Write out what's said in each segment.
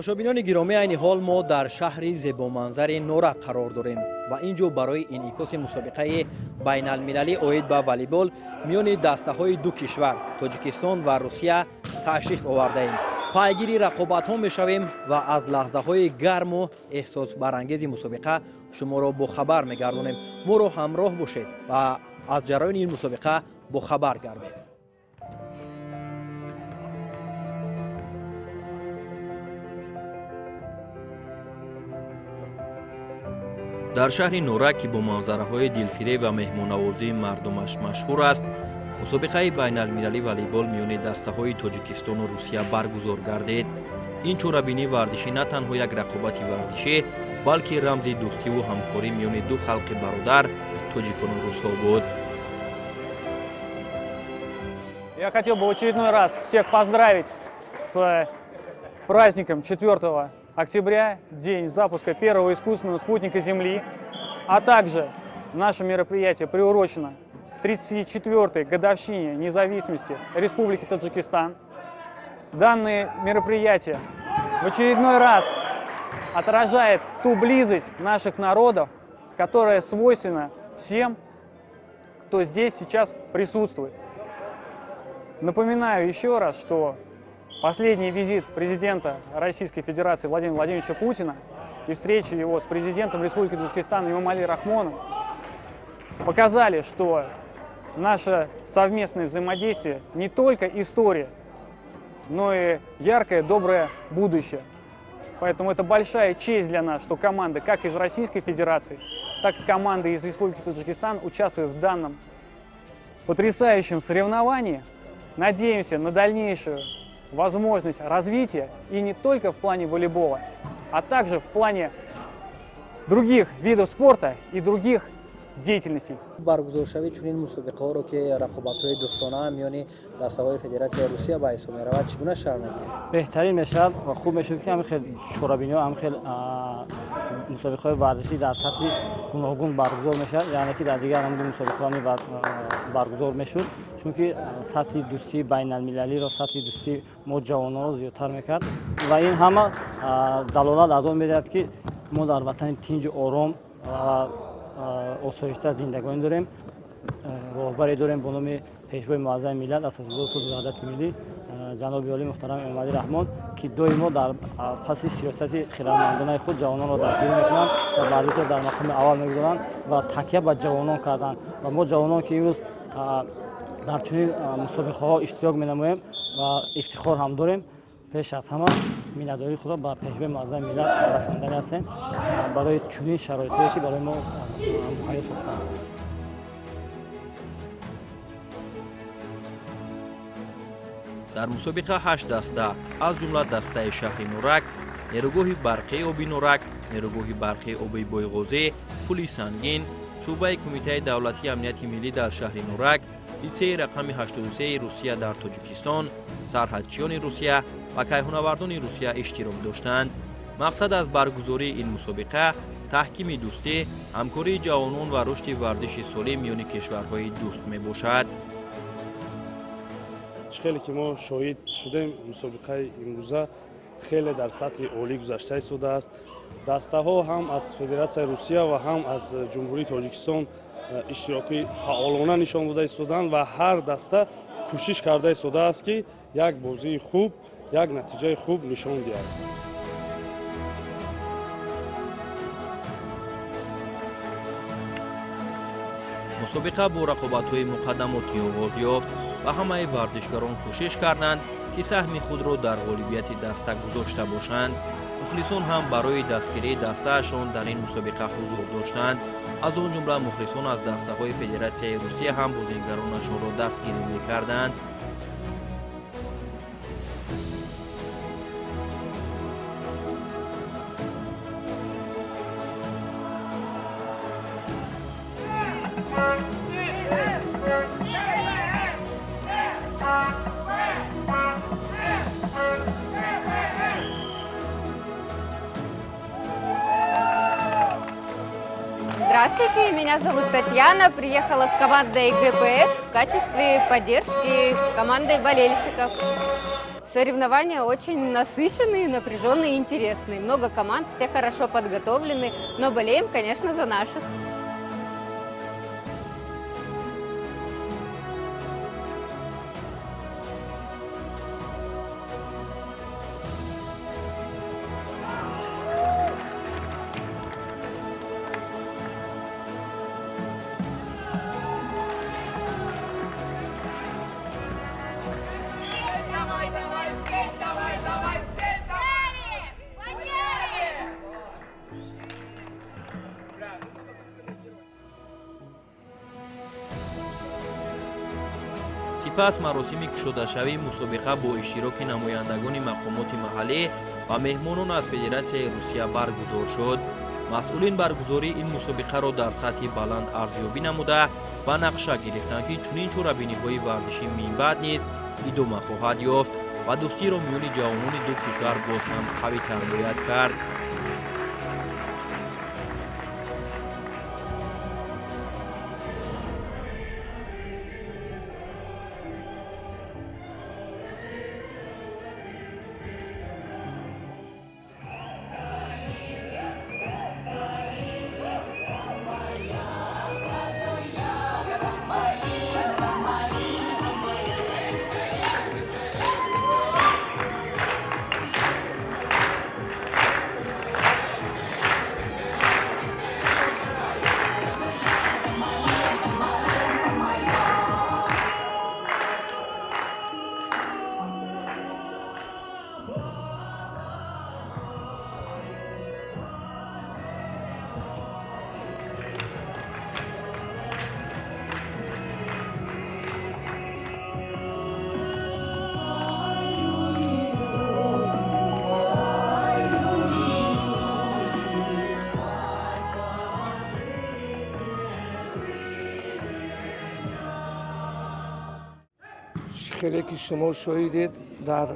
Тамошобинони гиромӣ, айни ҳол мо дар шаҳри зебоманзари Норак қарор дорем ва ин ҷо барои инъикоси мусобиқаи байналмилалӣ оид ба волейбол миёни дастаҳои ду кишвар, Тоҷикистон ва Русия, ташриф овардаем. Пайгири рақобатҳо мешавем ва аз лаҳзаҳои гарму эҳсосбарангези мусобиқа шуморо бохабар мегардонем. Моро ҳамроҳ бошед ва аз ҷараёни ин мусобиқа бохабар гардед. Дар шаҳри Норак, ки бо манзараҳои дилфиреб ва меҳмоннавозии мардумаш машҳур аст, мусобиқаи байналмилалии волейбол миёни дастаҳои Тоҷикистону Русия баргузор гардид. Ин чорабинии варзишӣ на танҳо як рақобати варзишӣ, балки рамзи дӯстиву ҳамкорӣ миёни ду халқи бародар, тоҷикону русҳо буд. Я хотел бы в очередной раз всех поздравить с праздником 4 октября, день запуска первого искусственного спутника Земли, а также наше мероприятие приурочено к 34-й годовщине независимости Республики Таджикистан. Данное мероприятие в очередной раз отражает ту близость наших народов, которая свойственна всем, кто здесь сейчас присутствует. Напоминаю еще раз, что последний визит президента Российской Федерации Владимира Владимировича Путина и встреча его с президентом Республики Таджикистан Эмомали Рахмоном показали, что наше совместное взаимодействие не только история, но и яркое, доброе будущее. Поэтому это большая честь для нас, что команды как из Российской Федерации, так и команды из Республики Таджикистан участвуют в данном потрясающем соревновании. Надеемся на дальнейшую возможность развития и не только в плане волейбола, а также в плане других видов спорта и других деятельностей. Баргузоршавии чунин мусобиқаҳоро, ки рақобатҳои дӯстона миёни дастаҳои Федератсияи Русия ба ҳисоб меравад, чӣ гуна шарҳ медиҳед? Беҳтарин мешавад ва хуб мешуд, ки ҳамин хел чорабиниҳо, ҳамин хел мусобиқаҳои варзишӣ дар сатҳи гуногун баргузор мешавад, яъне ки дар дигар намуди мусобиқаҳо баргузор мешуд, чунки сатҳи дӯстии байналмилалиро, сатҳи дӯстии мо ҷавононро зиёдтар мекард ва ин ҳама далолат аз он медиҳад, ки мо дар ватани тинҷу ором ва осоишта зиндагонӣ дорем, роҳбаре дорем бо номи Пешвои Муаззами миллат, Асосгузори сулҳу ваҳдати миллӣ, ҷаноби олӣ муҳтарам Эмомалӣ Раҳмон, ки доимо дар паси сиёсати хирадмандонаи худ ҷавононро дастгирӣ мекунанд ва варзишро дар мақоми аввал мегузоранд ва такя ба ҷавонон карданд. Ва мо ҷавонон, ки имрӯз дар чунин мусобиқаҳо иштирок менамоем ва ифтихор ҳам дорем, пеш аз ҳама миннатдории худро ба Пешвои Муаззами миллат расондани ҳастем барои чунин шароитҳое, ки барои мо муҳайё сохтанд. Дар мусобиқа ҳашт даста, аз ҷумла дастаи шаҳри Норак, нерӯгоҳи барқии оби Норак, нерӯгоҳи барқии оби Бойғозӣ, Пули Сангин, шӯъбаи Кумитаи давлатии амнияти миллӣ дар шаҳри Норак, литсеи рақами 83 Русия дар Тоҷикистон, сарҳадчиёни Русия ва кайҳонавардони Русия иштирок доштанд. Мақсад аз баргузории ин мусобиқа таҳкими дӯстӣ, ҳамкории ҷавонон ва рушди варзиши солим миёни кишварҳои дӯст мебошад. Чӣ хеле ки мо шоҳид шудем, мусобиқаи имрӯза хеле дар сатҳи олӣ гузашта истодааст. Дастаҳо ҳам аз Федератсияи Русия ва ҳам аз Ҷумҳурии Тоҷикистон иштироки фаъолона нишон дода истоданд ва ҳар даста кӯшиш карда истодааст, ки як бозии хуб, як натиҷаи хуб нишон диҳад. Мусобиқа бо рақобатҳои муқаддамотӣ оғоз ёфт ва ҳамаи варзишгарон кӯшиш карданд, ки саҳми худро дар ғолибияти даста гузошта бошанд. Мухлисон ҳам барои дастгирии дастаашон дар ин мусобиқа ҳузур доштанд. Аз он ҷумла мухлисон аз дастаҳои Федератсияи Русия ҳам бозингаронашонро дастгирӣ мекарданд. Здравствуйте, меня зовут Татьяна, приехала с командой ГПС в качестве поддержки командой болельщиков. Соревнования очень насыщенные, напряженные и интересные. Много команд, все хорошо подготовлены, но болеем, конечно, за наших. Сипас маросими кушодашавии мусобиқа бо иштироки намояндагони мақомоти маҳаллӣ ва меҳмонон аз Федератсияи Русия баргузор шуд. Масъулин баргузории ин мусобиқаро дар сатҳи баланд арзёбӣ намуда ба нақша гирифтанд, ки чунин чорабиниҳои варзишӣ минбаъд низ идома хоҳад ёфт ва дӯстиро миёни ҷавонони ду кишвар боз ҳам қавитар бояд кард. Хеле ки шумо шоҳидед, дар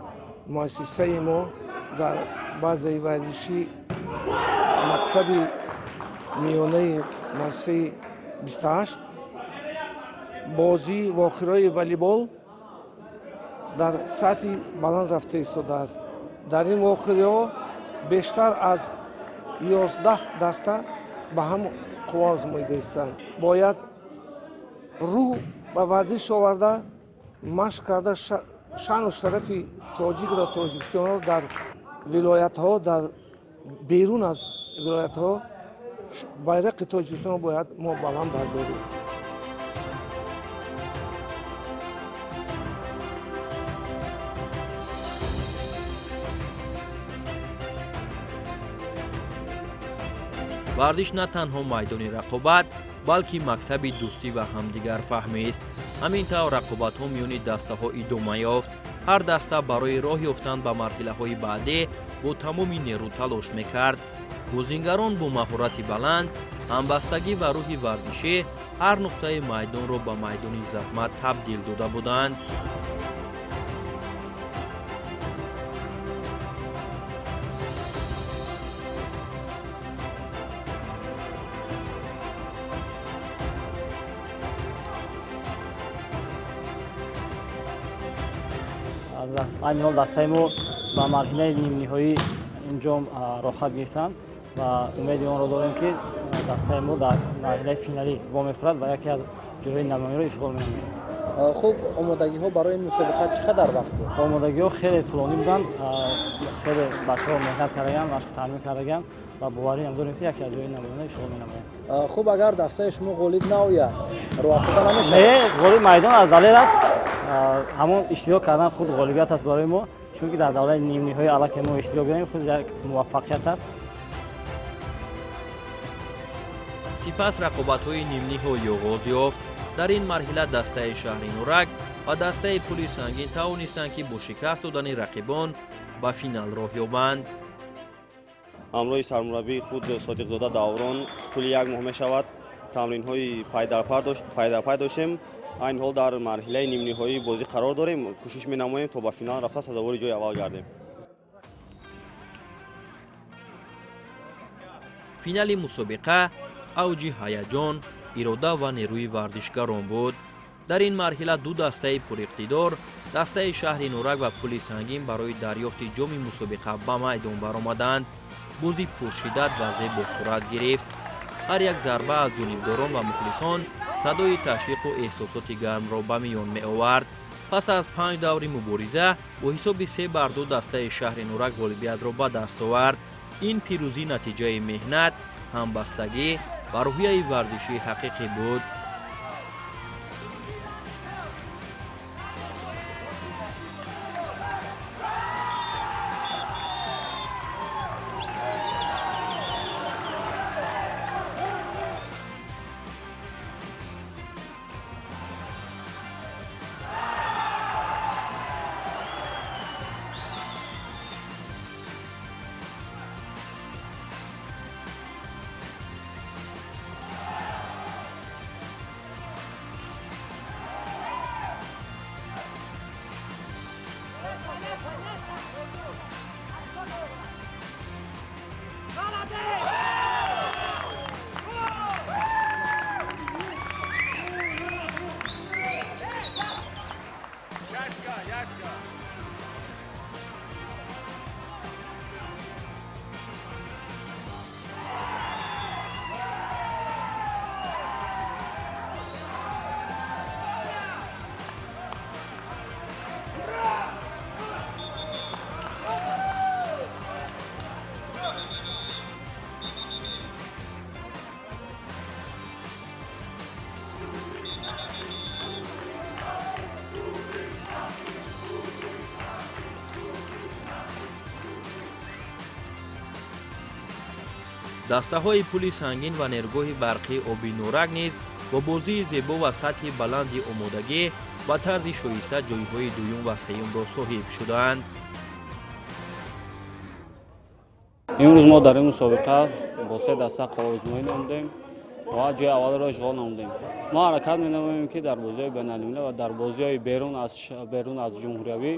муассисаи мо дар базаи варзишӣ мактаби миёнаи муассисаи 28 бозии вохирои волейбол дар сатҳи баланд рафта истодааст. Дар ин вохириҳо бештар аз 11 даста ба ҳам қувва озмоида истанд. Бояд рӯ ба варзиш оварда, машқ карда, шаъну шарафи тоҷикро, тоҷикистонро дар вилоятҳо, дар берун аз вилоятҳо байрақи Тоҷикистонро бояд мо баланд бардорем. Варзиш на танҳо майдони рақобат, балки мактаби дӯстӣ ва ҳамдигарфаҳмист. Ҳамин тавр рақобатҳо миёни дастаҳо идома ёфт. Ҳар даста барои роҳ ёфтан ба марҳилаҳои баъдӣ бо тамоми нерӯ талош мекард. Бозингарон бо маҳорати баланд, ҳамбастагӣ ва рӯҳи варзишӣ ҳар нуқтаи майдонро ба майдони заҳмат табдил дода буданд. Айни ҳол дастаи мо ба марҳилаи нимниҳоӣ ин ҷом роҳхат гирифтанд ва умеди онро дорем, ки дастаи мо дар марҳилаи финалӣ вомехӯрад ва яке аз ҷойҳои намоёнро ишғол менамояд. Хуб, омодагиҳо барои ин мусобиқа чӣ қадар вақт буд? Омодагиҳо хеле тӯлонӣ буданд, хеле бачаҳо меҳнат кардагианд, машқу таъмин кардагианд ва боварӣ ҳам дорем, ки яке аз ҷойҳои намоёнро ишғол менамояд. Хуб, агар дастаи шумо ғолиб наояд, роҳ афтода намешавад? Не, ғолиб майдон аз далер аст. Ҳамон иштирок кардан худ ғолибият аст барои мо, чунки дар давраи нимниҳои аллакай мо иштирок дорем, худ як муваффақият аст. Сипас рақобатҳои нимниҳоӣ оғоз ёфт. Дар ин марҳила дастаи шаҳри Нурак ва дастаи Пули Сангин тавонистанд, ки бо шикаст додани рақибон ба финал роҳ ёбанд. Ҳамроҳи сармураббии худ Содиқзода Даврон тӯли як моҳ мешавад тамринҳои пайдарпай доштем. Айни ҳол дар марҳилаи нимниҳоии бозӣ қарор дорем. Кӯшиш менамоем то ба финал рафта сазовори ҷои аввал гардем. Финали мусобиқа авҷи ҳаяҷон, ирода ва нерӯи варзишгарон буд. Дар ин марҳила ду дастаи пуриқтидор Дастаи шаҳри Норак ва Пули Сангин барои дарёфти ҷоми мусобиқа ба майдон баромаданд. Бозӣ пуршиддат ва зебо сурат гирифт. Ҳар як зарба аз ҷонибдорон ва мухлисон садои ташвиқу эҳсосоти гармро ба миён меовард. Пас аз 5 даври мубориза бо ҳисоби 3-2 дастаи шаҳри Норак ғолибиятро ба даст овард. Ин пирӯзӣ натиҷаи меҳнат, ҳамбастагӣ ва рӯҳияи варзишии ҳақиқӣ буд. Дастаҳои Пули Сангин ва нерӯгоҳи барқии оби Норак низ бо бозии зебо ва сатҳи баланди омодагӣ ба тарзи шоиста ҷойҳои дуюм ва сеюмро соҳиб шуданд. Имрӯз мо дар ин мусобиқа бо 3 даста қувваозмоӣ намудем ва ҷои аввалро ишғол намудем. Мо ҳаракат менамоем, ки дар бозиҳои байналмилал ва дар бозиҳои берун аз ҷумҳуриявӣ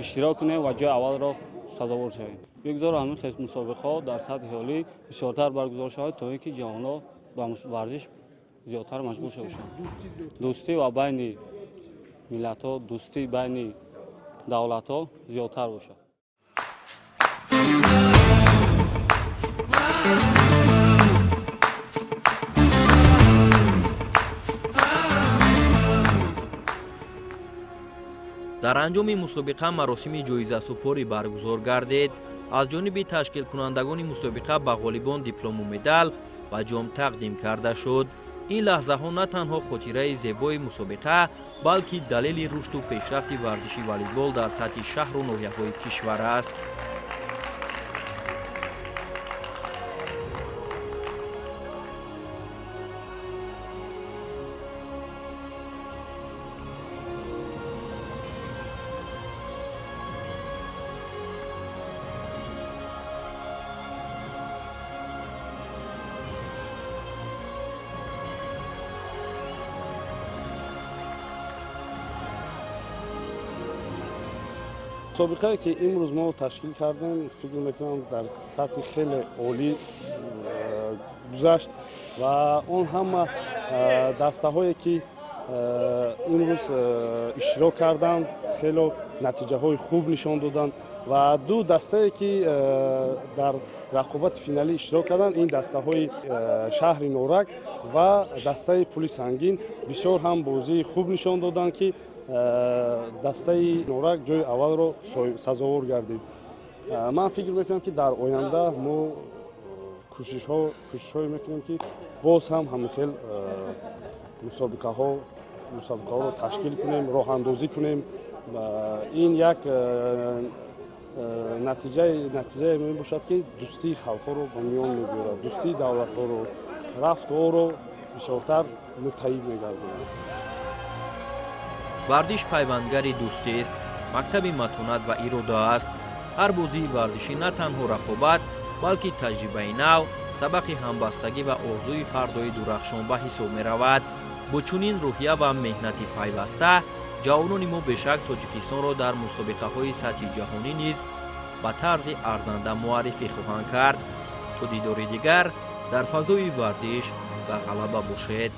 иштирок кунем ва ҷои аввалро сазовор шавем. Бигзор ҳамин хел мусобиқаҳо дар сатҳи олӣ бисёртар баргузор шавад, то ин ки ҷавонҳо ба варзиш зиёдтар машғул шаванд. Дӯстӣ ва байни миллатҳо, дӯстӣ байни давлатҳо зиёдтар бошад. Дар анҷоми мусобиқа маросими ҷоизасупорӣ баргузор гардид. Аз ҷониби ташкилкунандагони мусобиқа ба ғолибон диплому медал ва ҷом тақдим карда шуд. Ин лаҳзаҳо на танҳо хотираи зебои мусобиқа, балки далели рушду пешрафти варзиши волейбол дар сатҳи шаҳру ноҳияҳои кишвар аст. Мусобиқае ки имрӯз мо ташкил кардем, фикр мекунам дар сатҳи хеле олӣ гузашт ва он ҳама дастаҳое ки имрӯз иштирок карданд, хело натиҷаҳои хуб нишон доданд ва ду дастае ки дар рақобати финалӣ иштирок карданд, ин дастаҳои шаҳри Норак ва дастаи Пули Сангин бисёр ҳам бозии хуб нишон доданд, ки дастаи Норак ҷои аввалро сазовор гардид. Ман фикр мекунам, ки дар оянда мо кӯшишҳое мекунем, ки боз ҳам ҳамин хел мусобиқаҳоро ташкил кунем, роҳандозӣ кунем. Ин як натиҷае мебошад, ки дӯстии халқҳоро ба миён мебиёрад, дӯстии давлатҳоро, рафтуоро бисёртар муттаҳид мегардонад. Варзиш пайвандгари дӯстист, мактаби матонат ва ирода аст. Ҳар бозии варзишӣ на танҳо рақобат, балки таҷрибаи нав, сабақи ҳамбастагӣ ва орзуи фардои дурахшон ба ҳисоб меравад. Бо чунин рӯҳия ва меҳнати пайваста ҷавонони мо бешак Тоҷикистонро дар мусобиқаҳои сатҳи ҷаҳонӣ низ ба тарзи арзанда муаррифӣ хоҳанд кард. То дидори дигар дар фазои варзиш ва ғалаба бошед.